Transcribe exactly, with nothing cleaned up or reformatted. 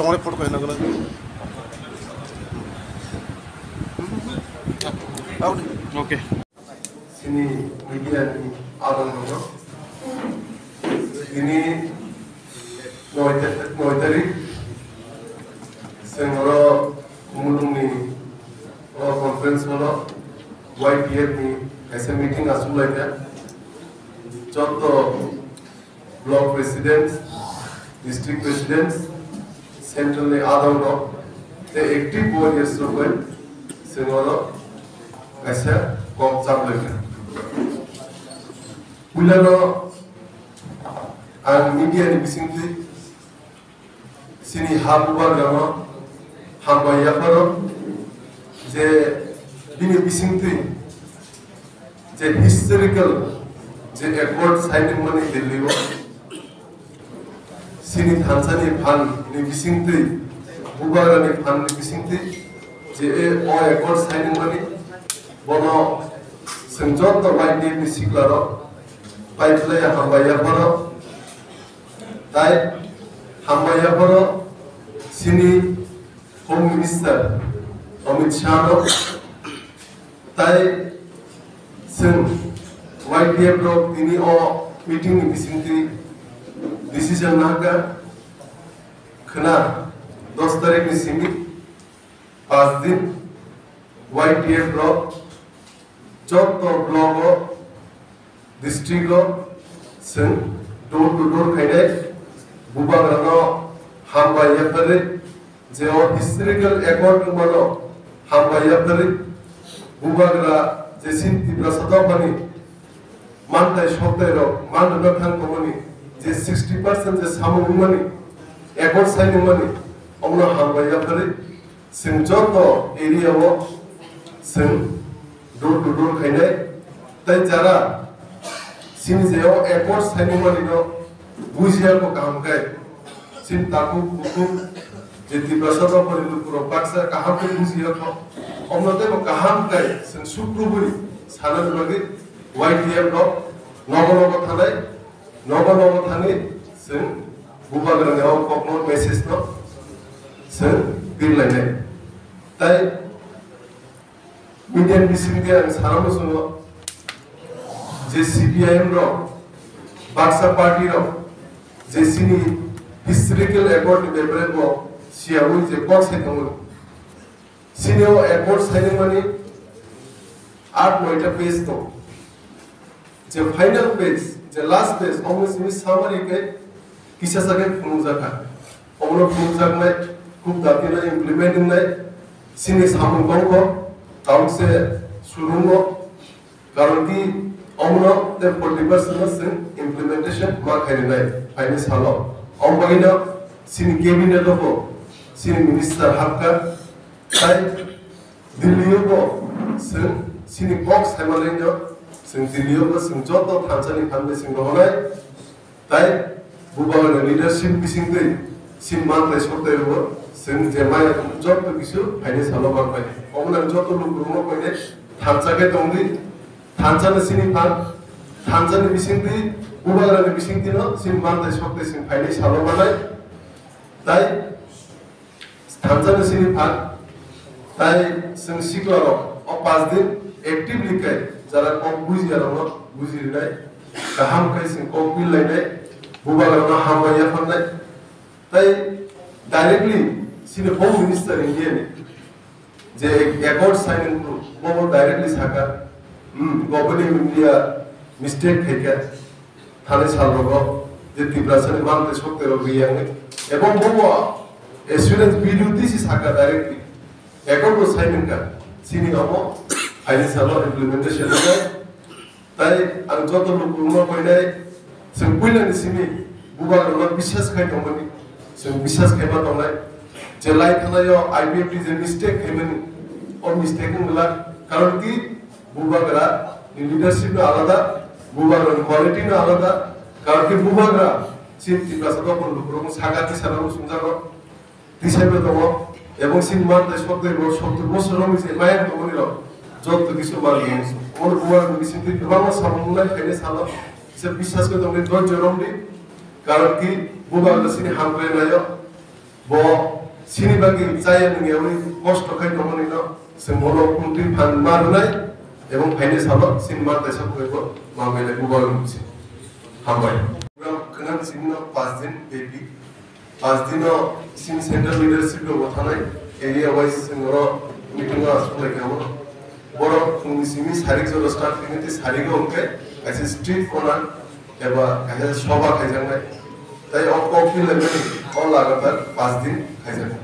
Tongmani photo khe nangkhe. Okay. Chini media ni adong dong. Chini noi ta-, noi tarik. Sengoro mulungni o conference hall o Y T F ni kaisa meeting asuk laikha. Joto block president, district president, central ni adong rok, tei active warriors rok bai sengoro kaisa kok chap laikha. Puilano ang media ni bisingtwi chini ha bubagrano hambai yapharo je bini bisingtwi je historical je accord signing mani Delhi o chini thansa ni phan ni bisingtwi bubagra ni phan ni bisingtwi je o accord signing mani bono chwng joto bai ni sikla rok bai khlai hambai yapharo. Tai hambai yapharo chini Home Minister Amit Shah no, tai chwng Y T F rok tini o meeting ni bisingtwi decision nahakha khwna dos tarik ni simi pas din Y T F rok joto block o, district o chwng door to door khainai bubagrano hambai yapharwi je o historical accord wngmano hambai yapharwi bubagra je chini Tiprasa dophani mantai soktai rok manrwna thang tongmani je sixty percent je samung wngmani accord sign wngmani omono hambai yapharwi Chwng joto area o chwng door to door khainai, tei jara chini je o accord signing mani no bujiya ko kaham khe, chini takhuk bukhuk je Tiprasa dophani lukurok baksa kaham khe bujiya kho, omno tei bo kaham khe chwng sukrubui sanani bagwi Y T F rok nogo nogo thanai, nogo nogo thani chwng bubagrani o kokno message no chwng birlainai. Tai media ni bisingtwi ang sana muchungo je C P I M rok, baksa party rok je chini historical accord ni bepare bo siyaui je kok sai tongo. Chini o accord signing mani aat noita page tongo. Je final page, je last page, omo chini summary khe kisa sa khe phunukjakha. Omono phunukjaknai, khub dakti no implement wngnai, chini samung tongkho, kaukse surungo, karon ki omono tei forty percent no chwng implementation ma khainai, phaini salo. Omo bagwino chini cabinet o bo chini minister hapkha, tai Delhi o bo chwng chini kok saimanai no, chwng Delhi o bo chwng joto thansa ni phan bai chwng rohornai. Tai bubagrani leadership bisingtwi chini mantai soktai rwo chwng je maya joto kisu phaini salo manpai. Omono joto lukurokno koine thansa khe tongdi, thansa ni chini phan, thansa ni bisingtwi bubagrani bisingtwi no chini mantai soktai chwng phaini salo manai. Tai Thansa ni sini phan, tai chwng sikla rok o pas din actively khe jara kok bujiya rok no buji rinai, kaham khe chwng kok bil lainai, bubagra rok no hambai yapharnai, tai directly sini Home Minister India ni je accord signing group bo bo directly saka, hmm, Government of India mistake khaikha. Thani salrogo je Tiprasani mantai sokterok riyangwi, ebong bobo assurance B D O T C saka directly, accord bo sign wngkha, chini omo phaini salo implementation wngkha. Tai ang joto lukurokno koinai, chwng puilani simi bubagrokno biswas khai tongmani, chwng biswas khaima tongnai, je lai thanaio I P F T je mistake khaimani, o mistake wng glak, karon ki Bubagra ni leadership no alada, bubagra ni quality no alada, karon khe bubagra chini Tiprasa dophani lukurok saka tisa rok sumjago, tisa bo tongo, ebong chini mantai sottor bo, sottor bosor rok ni je mayang tongmani rok joto kisu manwi omo bubagra ni bisingtwi kwbangma samung wngnai phainai salo, kisa biswas khe tongdi, dhoirjo romdi, karon khe bubagra chini hamkrai naio. Bo sini bagwi chaya nungyawi kosto khai tongmani no chwng bono kwrwngtwi phan ma rwnai ebong phaini salo sini ma kaisa khwlaibo ma belai bubar wngsi. Hambai. Program khwnang sini no pas din bepi. Pas dino sini central leadership rok bo thanai area wise chwng oro meeting o aswk lai kha o. Borok phungni simi sarik jora start khainai tei sarik o hwnkhe kaisa street corner eba kaisa soba khaijaknai. Tai o kok philaimani o lagatar pas din khaijaknai.